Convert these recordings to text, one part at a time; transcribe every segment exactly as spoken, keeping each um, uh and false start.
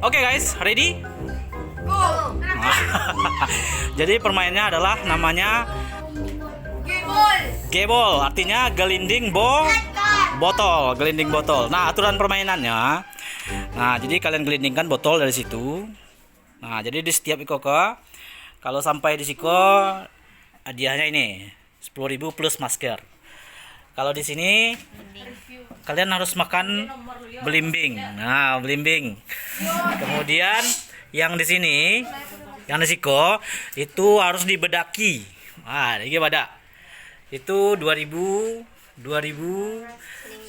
Oke guys, ready? Go. Jadi permainnya adalah namanya Gebol. Gebol, artinya gelinding bo botol, gelinding botol. Nah, aturan permainannya, nah, jadi kalian gelindingkan botol dari situ. Nah, jadi di setiap iko ke, kalau sampai di siko, hadiahnya ini, sepuluh ribu plus masker. Kalau di sini, kalian harus makan belimbing. Nah, belimbing. Kemudian, yang di sini, yang di siko, itu harus dibedaki. Ah, lagi badak. Itu dua ribu, dua ribu,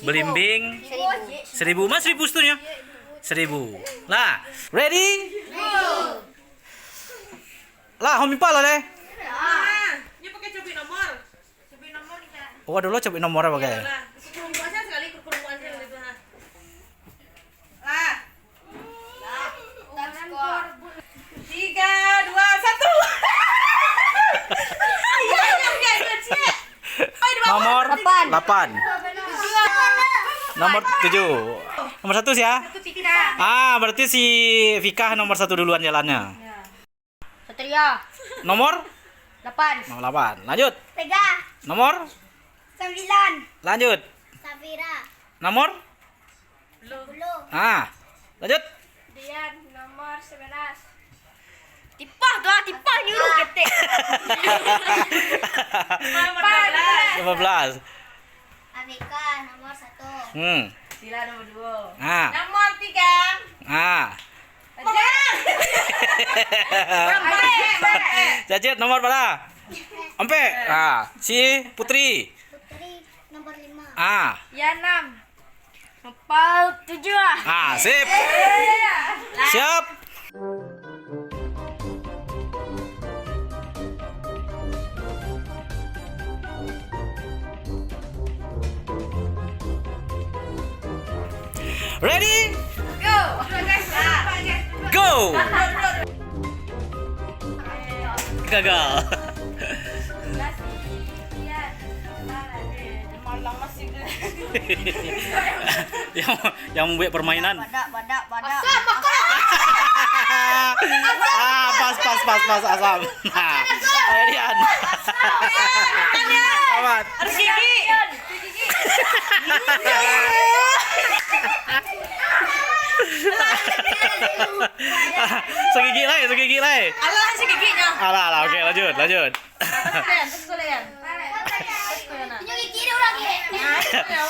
belimbing, seribu. Seribu, mas, seribu setunya. Seribu. Lah, ready? Lah, homi pala leh. Ah, dia pakai cobek nomor. Cobek nomor ni, Kak. Oh, ado lo cobek nomor apo, Kak? Iyolah, kurung-kurung sajo sakali, kurung-kurung sajo gitu, ha. Lah. Lah. Tiga, dua, satu. Iya, iya, iya, iya, cik. Nomor delapan. Delapan. Tujuh. Nomor tujuh. Nomor satu sia? Satu Fikah. Ah, berarti si Fikah nomor satu duluan jalannya. Ya. Satria. Nomor? Delapan. Nomor delapan. Lanjut. Tiga. Nomor? Sembilan. Lanjut. Safira. Nomor? Sepuluh. Ah. Lanjut. Dian, nomor sebelas. Tipah tu lah, Tipah nyuruh ketek. Nomor dua belas. Lima belas. Afika, nomor satu. Hmm. Sila nomor dua. Ah. Nomor tiga. Ah. Aja. Ampek, ampek. Cacit nomor bara? Ampek. Ah, si Putri. Putri nomor lima. Ah. Ya, enam. Kepala tujuh lah. Ah, sip. Siap. Ready? Go. Go. Gagal. Malang masih. Yang, yang membuat permainan. Badak, badak, badak. Asam, makan. Ah, pas, pas, pas, pas, asam. Nah, ayo, Dian. Amat. Harus gigi. Sagigi lai, sagigi lai. Alah, sagigiknyo. Alah, alah, oke, lanjut, lanjut. Terus, Yan. Terus, Yan. Terus, Yan. Tunjuk gigi dia orang, ye. Nah, itu, ya.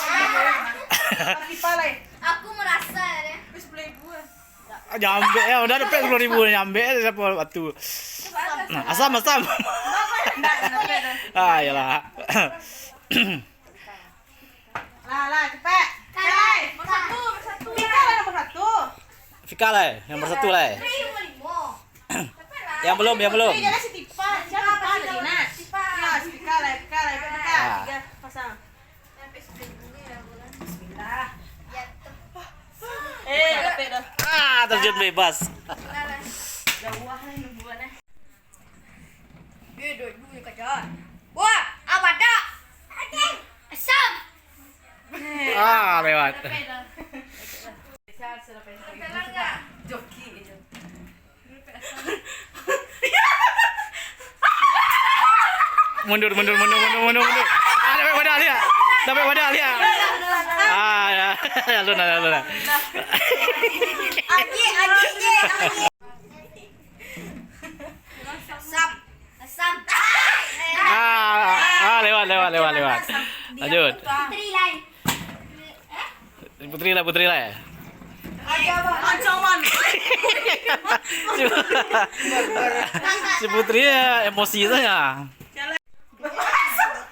Tipa lai. Aku merasa, ya. Wis, sepuluh ribu lah. Nyambek ya, udah dapet sepuluh ribu, nyambek ya, siapa waktu. Nah, asam, asam. Ndak, ndak dapet dah. Ah, iyalah. Lah, lah, cepet. Kai. Nomor satu, nomor satu. Fika lah, nomor satu lah. Fika lah, yang nomor satu lah. Yang belum, yang belum. Eh, jangan si Tipa. Siapa Tipa tadi, Nas? Tipa. Ya, si Fika lah, Fika lah, Fika. Ah. Tiga, pasang. Bismillah. Eh, dah dapet dah. Ah, terjun bebas. Jauh lah, nungguan eh. Eh, dua ribu je kajak. Wah, ah, badak. Asam. Ah, lewat. Joki gitu. Mundur, mundur, mundur, mundur, mundur, mundur. Ah, dapet badak dia. Dapet badak dia. Ah, ya. Alun, alun, alun. Aji, aji, aji, aji. Sap. Sap. Ah, ah, lewat, lewat, lewat, lewat. Lanjut. Putri lain. Putri lah, Putri lah. Ancaman. Si Putri ya emosi saja.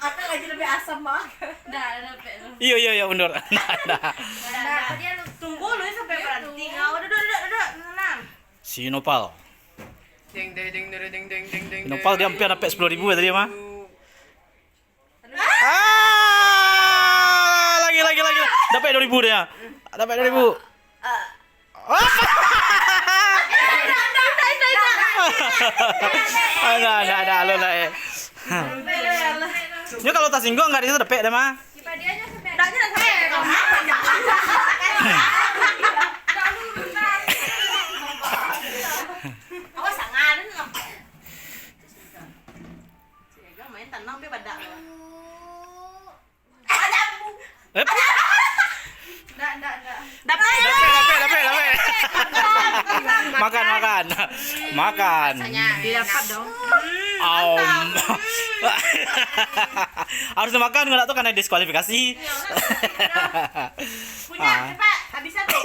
Atau lagi lebih asam, Mak. Dah, dah, dah. Iyo, iyo, iyo, mundur. Dah, dah. Tunggu lu sampai berhenti. Nah, udah, udah, udah, udah, tenang. Si Nopal. Deng, deng, deng, deng, deng, deng, deng, deng. Nopal dia hampir dapat sepuluh ribu tadi, mah. Ah, lagi, lagi, lagi. Dapat dua ribu dia. Dapat dua ribu. Ah. Ada, ada, ada, alun lah, eh. Nyo kalau tasingguang, nggak bisa dapek deh, mah. Awas, sangat. Main tanang pe badak. Eh? Ndak, ndak, ndak. Dapek. Dapek, dapek, dapek, dapek. Makan, makan. Makan. Didapat dong. Om. Harus makan, kalau tu kena diskualifikasi. Punya, cepat. Habisan tu.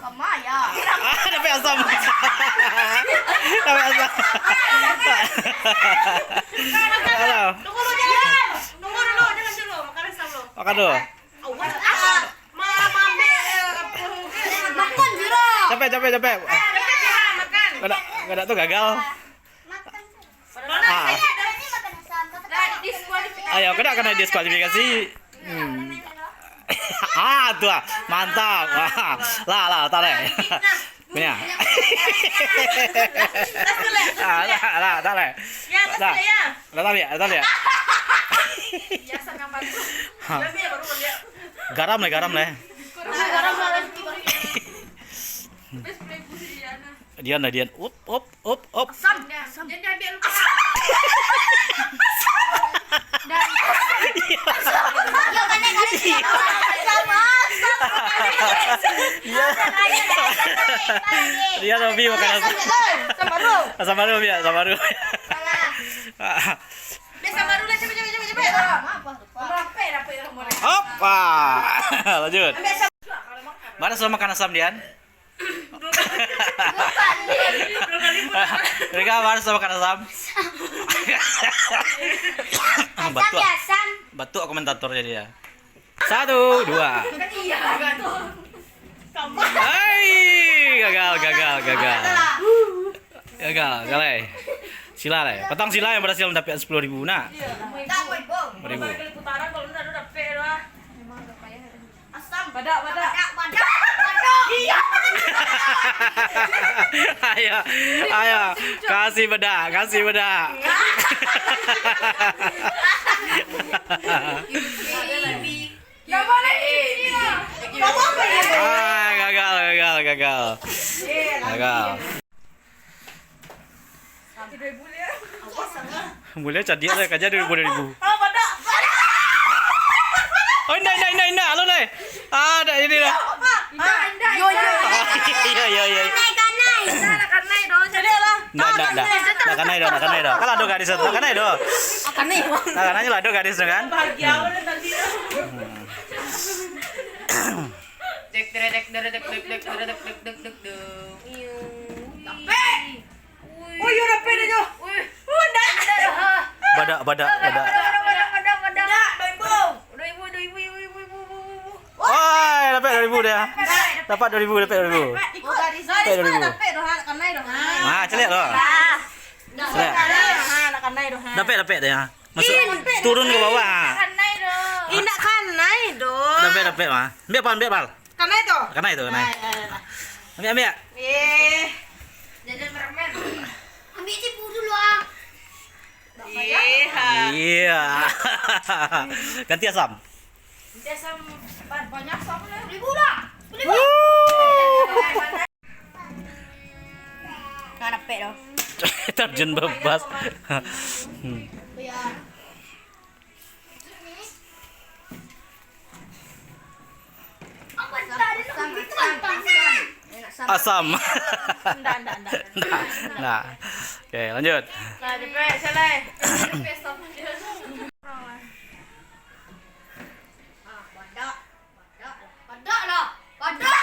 Kama ya. Ah, dapek asam. Dapek asam. Alah. Tunggu dulu, jangan. Tunggu dulu, jangan dulu. Makan asam dulu. Makan dulu. Awas, ah. Ma-, maambil, eh, apa? Makan, Jiro. Capek, capek, capek. Eh, makan, Jiro, makan. Kada, kada tu gagal. Ah. Ayo, kada kena diskualifikasi. Hmm. Ah, tu ah. Mantap. Ah. Lah, lah, tarik. Punya. Ah, lah, lah, tarik. Ya, atas Lah. Lah, ya. Lah, tarik, lah, tarik. Ya, sangat bagus. Ha. Dia baru lihat. Garam lah, garam lah. Garam lah. Terus boleh pusing dia, nah. Dian lah, Dian. Up, up, up, up. Asam. Asam. Jangan diambil lupa. Dan Yo, kena kali. Asam, asam. Iya. Dian lebih makan asam. Asam baru. Asam baru, biar asam baru. Salah. Biar asam baru lah, cepat, cepat, cepat, cepat. Opa. Lanjut. Ambil asam. Mana sudah makan asam, Dian? Dua kali. Dua kali pun. Rika, harus sama kan asam? Asam. Batuk. Ya, asam. Batuk komentator jadi ya. Satu, dua. Iya, betul. Hai, gagal, gagal, gagal. Gagal, gagal. Sila lah. Patang sila yang berhasil mendapatkan sepuluh ribu nak. Iya. Sepuluh ribu. Dua kali putaran kalau udah dapat lah. Asam. Badak, badak. Badak, badak, badak. Iya. Ayo, ayo. Kasih badak, kasih badak. Nggak boleh. Ah, gagal, gagal, gagal. Gagal. Buliah cadiak lah, kaja dua ribu, dua ribu. Oh, indak, indak, indak, indak, alun, eh. Ah, dak jadi lah. Indak, indak. Yo, yo. Yo, yo, yo. Kanai, kanai. Indak, indak, indak. Indak kanai doh, indak kanai doh. Kalau ado gadis tu, indak kanai doh. Kanai. Nah, kanai lah ado gadis tu kan. Bahagia awak nanti. Dek, dek, dek. Oh, iyo, dapek dah, Jo. Wih. Oh, ndak. Badak, badak, badak. Badak, badak, badak, badak. Ndak, dua ribu. Dua ribu, dua ribu, dua ribu, dua ribu, dua ribu. Woi, dapek dua ribu dah. Dapat dua ribu, dapek dua ribu. Ikut. Dapek dua ribu. Dapek dah, nak kanai dah. Ah, caliak dah. Dah. Caliak. Ah, nak kanai dah. Dapek, dapek dah. Masuk, turun ke bawah. Indak kanai doh. Indak kanai doh. Dapek, dapek, mah. Ambiak, Pal, ambiak, Pal. Kanai tu? Kanai tu, kanai. Nah, nah, nah. Ambiak, ambiak. Eh. Jajan permen. Ambiak cipu dulu, ah. Iya. Iya. Ganti asam. Ganti asam, ba-, banyak asam lah. Seribu lah. Seribu. Wuh. Nggak dapet doh. Terjun bebas. Hmm. Asam. Ndak, ndak, ndak. Ndak. Oke, lanjut. Nah, dapet, selai. Padak lah. Padak.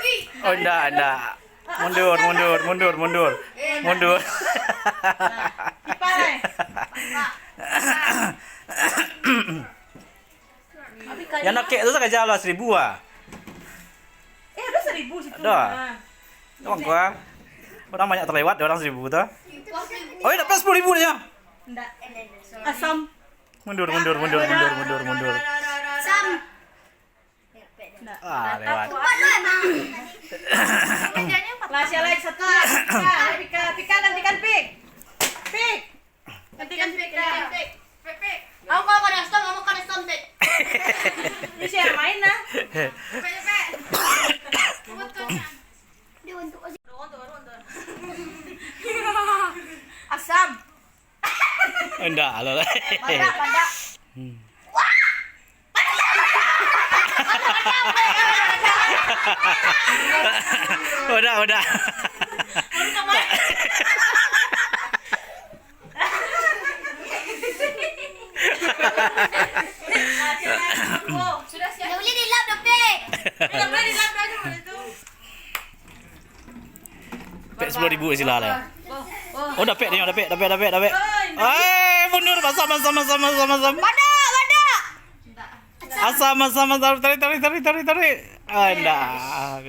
Ih. Oh, ndak, ndak. Mundur, mundur, mundur, mundur. Eh, mundur. Nah. Kipas, eh. Yang nak kek tu sakaja lah seribu ah. Eh, ada seribu situ. Ada. Nah. Orang gua. Orang banyak terlewat, orang seribu tu. Oh, dapat sepuluh ribu dia. Ndak. Asam. Mundur, mundur, mundur, mundur, mundur, mundur. Sam. Ah, lewat. Lah, siapa lagi satu? Pika, Pika, Pika, gantikan Pik. Pik. Gantikan Pika. Pik, Pik. Aku kalau kada stop, kamu kada stop, Pik. Ini siapa main, nah? Pik, Pik. Asam. Indak, alah lah. Padak, padak. Hmm. Udah, udah. Sudah siap. Dah boleh dilap dah, Pik. Dah boleh dilap dah, boleh tu. Pek sepuluh ribu sila lah. Oh, dapek dia, dapek, dapek, dapek, dapek. Eh, mundur, asam, asam, asam, asam, asam. Badak, badak. Asam, asam, asam, tarik, tarik, tarik, tarik, tarik. Ah, indak.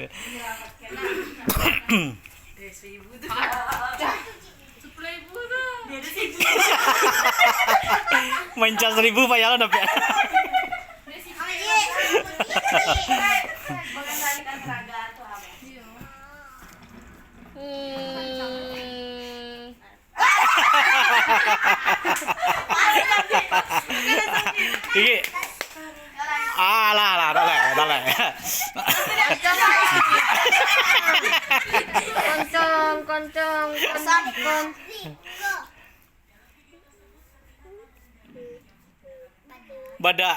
Main cas seribu, Pak, ya lah, dapek. Hmm. Gigi. Ah, lah, lah, dah lah, dah lah. Kontong, kontong, kontong. Badak.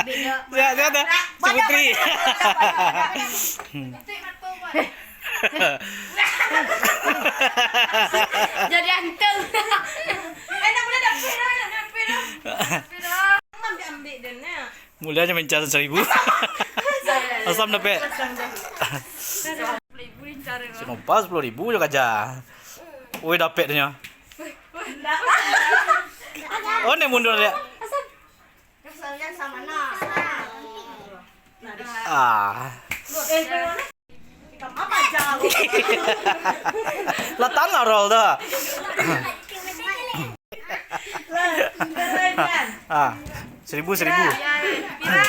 Beda. Siap, siap, siap. Badak, Putri. Badak, badak, badak, badak. Jadi hantu. Eh, nak mula dah, dah, dah, dah, dah. Ambil, ambil dia, nak. Mulanya main cas seribu. Asam dapek. Sepuluh ribu ni cara. Sinopa sepuluh ribu je kaja. Woi, dapek dia. Oh, ni mundur dia. Keselnya sama nah. Ah. Lah tanah roll tu. Ah, seribu, seribu. Pira?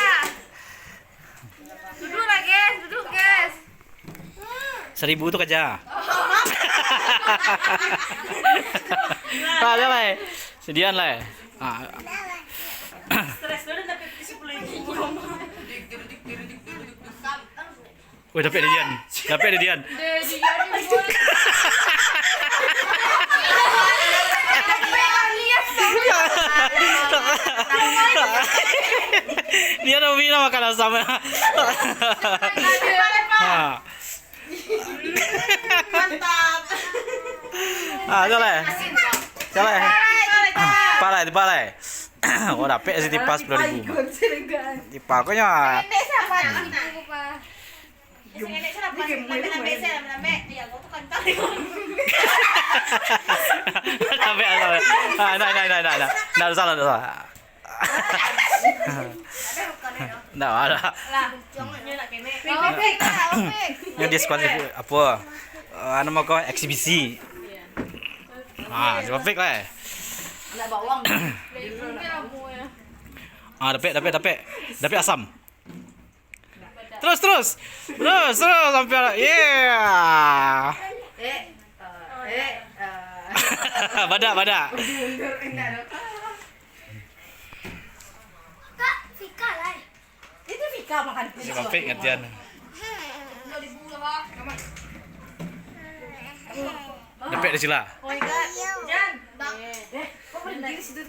Duduk lah, guys. Duduk, guys. Seribu tu kaja. Ah, dah lah. Sedian lah. Ah. Stres dulu dapat sepuluh ribu. Weh, dapek di Dian. Dapek di Dian. Dia dah bina makan asam. Ha. Mantap. Ah, tu lah. Salah. Tipa lah, tipa lah. Oh, dapek si tipa sepuluh ribu. Tipa ko nyo. Dapek, dapek. Ah, ndak, ndak, ndak, ndak, ndak. Ndak salah, ndak salah. Ndak ada. Lah, nyo nak kemek. Nyo diskualifikasi apo? Ah, namo ko eksibisi. Ah, si Taufik lah. Nak bawang. Ah, dapek, dapek, dapek. Dapek asam. Terus, terus. Terus, terus sampai, yeah. Eh, eh, eh. Badak, badak. Kak, Fika lah. Itu Fika makan. Si Taufik ngatian. Dapek di sila. Oh my God. Jan. Eh, kok berdiri situ?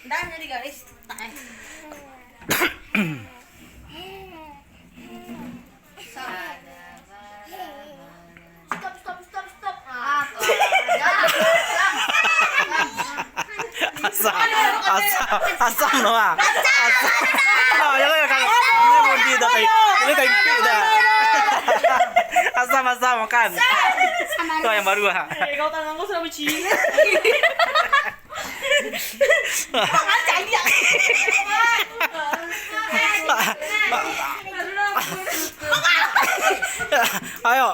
Ndak, jadi garis. Tak, eh. Stop, stop, stop, stop. Ah, asam, asam, asam tu ah. Asam. Oh, ya lah, ya kan. Ini mundi dah, tai. Ini tai pik dah. Asam, asam, makan. Tu yang baru ah. Eh, kau tangan kau sudah bercina. Ayo.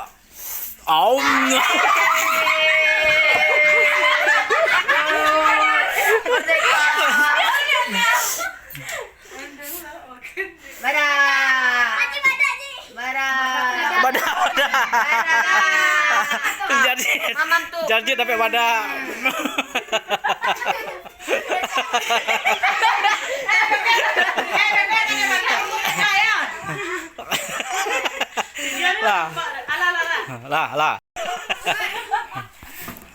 Aum. Jadi, jadi dapek badak. Lah. Lah, lah.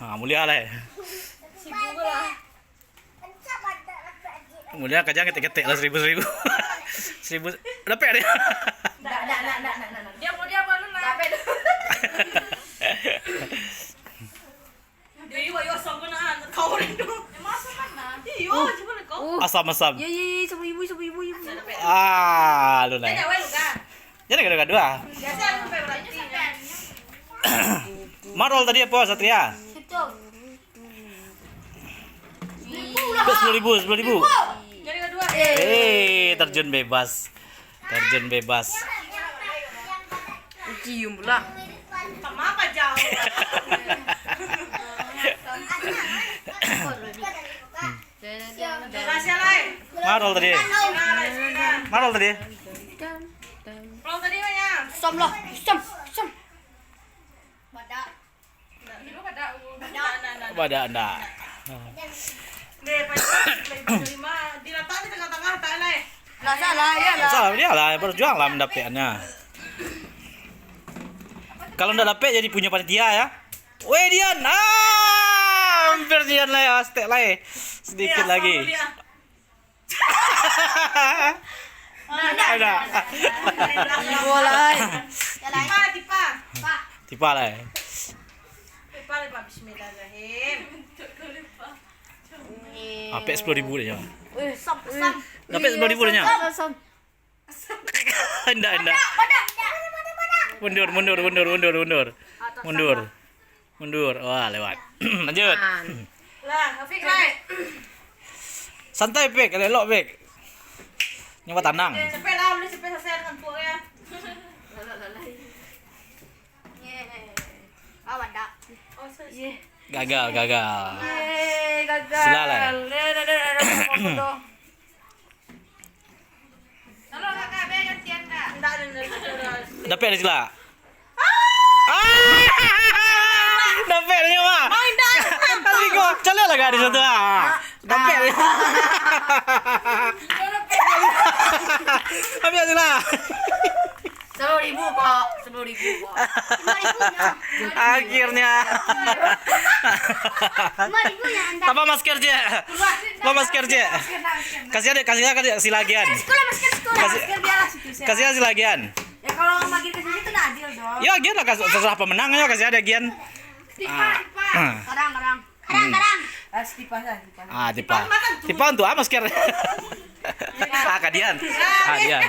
Ha, mulia lah. Mulia kajang ketek-ketek lah, seribu, seribu. Seribu, dapek deh. Ndak, ndak, ndak, ndak, ndak, ndak. Dia mau, dia mau lu lah. Dapek dulu. Yo, yo, yo, asam kau nak, kau rindu. Emang asam mana? Iyo, cuba lah kau. Asam, asam. Yo, yo, yo, sama ibu, sama ibu, ibu. Ah, lu naik. Jangan gaduh-gaduh ah. Biasa aku sampai berarti. Marol tadi apa, Satria? Betul. Sepuluh ribu, sepuluh ribu. Jadi kedua. Eh, terjun bebas. Terjun bebas. Cium pula. Sama apa jauh? Kasih lah, eh. Marol tadi. Marol tadi. Marol tadi banyak. Som lah, som, som. Badak. Badak ndak. Dilatak di tangah-tangah, tak lah, eh. Ndak salah, yo lah. Salah dia lah, berjuang lah mendapatkannya. Kalau ndak dapat, jadi punyo panitia, yo. Weh, Dian. Ah, hampir Dian lah, yo. Setek lah, eh. Sedikit lagi. Ada. Tipa, tipa. Tipa lah, eh. Tipa lah, Pak. Bismillahirrahmanirrahim. Apek sepuluh ribu dia. Dapek sepuluh ribu dia. Ndak, ndak. Mundur, mundur, mundur, mundur, mundur. Mundur. Mundur. Wah, lewat. Lanjut. Lah, Afik, naik. Santai, Pik. Elok-elok, Pik. Nyawa tanang. Cepet lah, boleh cepet selesai dengan tuak ya. Gagal, gagal. Yeay, gagal. Sila lah. Dapek lah sila. Ah! Dapek lah nyo mah. Tapi kau caliak lah gadis tu ah. Dapek lah. Ambil sila. Sepuluh ribu, Pak. Sepuluh ribu, Pak. Akhirnya. Tambah masker, Cik. Tambah masker, Cik. Kasih ada, kasih ada sila Gian. Kasih, kasih ada sila Gian. Ya, kalau makin ke sini tuh nggak adil dong. Ya, Gian lah, kas-, terserah pemenangnya, kasih ada Gian. Tipa, tipa. Kadang, kadang. Kadang, kadang. Ah, tipa lah, tipa. Ah, tipa. Tipa untuk apa masker? Ah, kadian. Ah, Dian.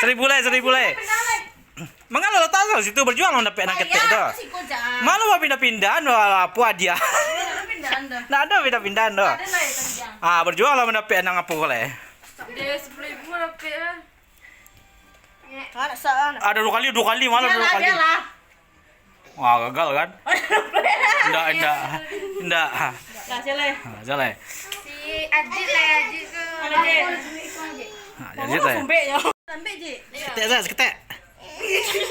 Seribu lai, seribu lai. Mangalo lo tahu situ berjuang lo dapek nang ketek tu. Malu pindah-pindah lo apa dia? Ndak ada pindah-pindah tu. Ah, berjuang lo mendapek nang apa ko lai. Dia sepuluh ribu dapek lah. Ada dua kali, dua kali, malah dua kali. Wah, gagal kan? Ndak, ndak. Ndak. Nah, siapa? Nah, siapa? Si Ajit lah, Ajit tu. Mana Ajit? Nah, Ajit lah. Sampai je. Seketek, Zah, seketek.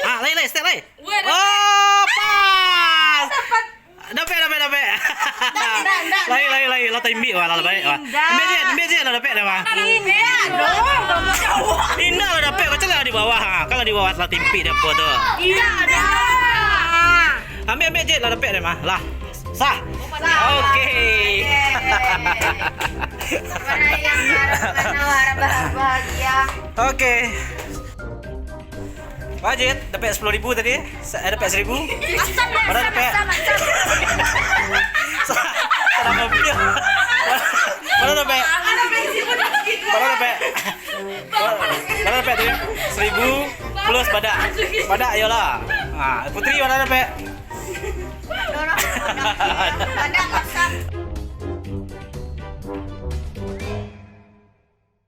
Ah, lai, lai, seketek, lai. Oh, pas. Dapek, dapek, dapek. Lai, lai, lai, lah taimbik, wah, lah baik, wah. Indak. Ambil je, ambil je, lah dapek dah, wah. Indak, aduh. Indak lah dapek, kau cakap di bawah, ha. Kalau di bawah lah taimbik dia apa tu. Indak, aduh. Ambil, ambil je, lah dapek dah, mah. Lah. Sah. Sah. Oke. Mana yang harap, mana harap bahagia. Oke. Wajib dapek sepuluh ribu tadi. Sa-, eh, dapek seribu. Asam, asam, asam, asam. Sa-, salah mobil. Mana dapek? Mana dapek? Mana dapek tadi? Seribu plus badak. Badak, iyalah. Ha, Putri mana dapek? Badak,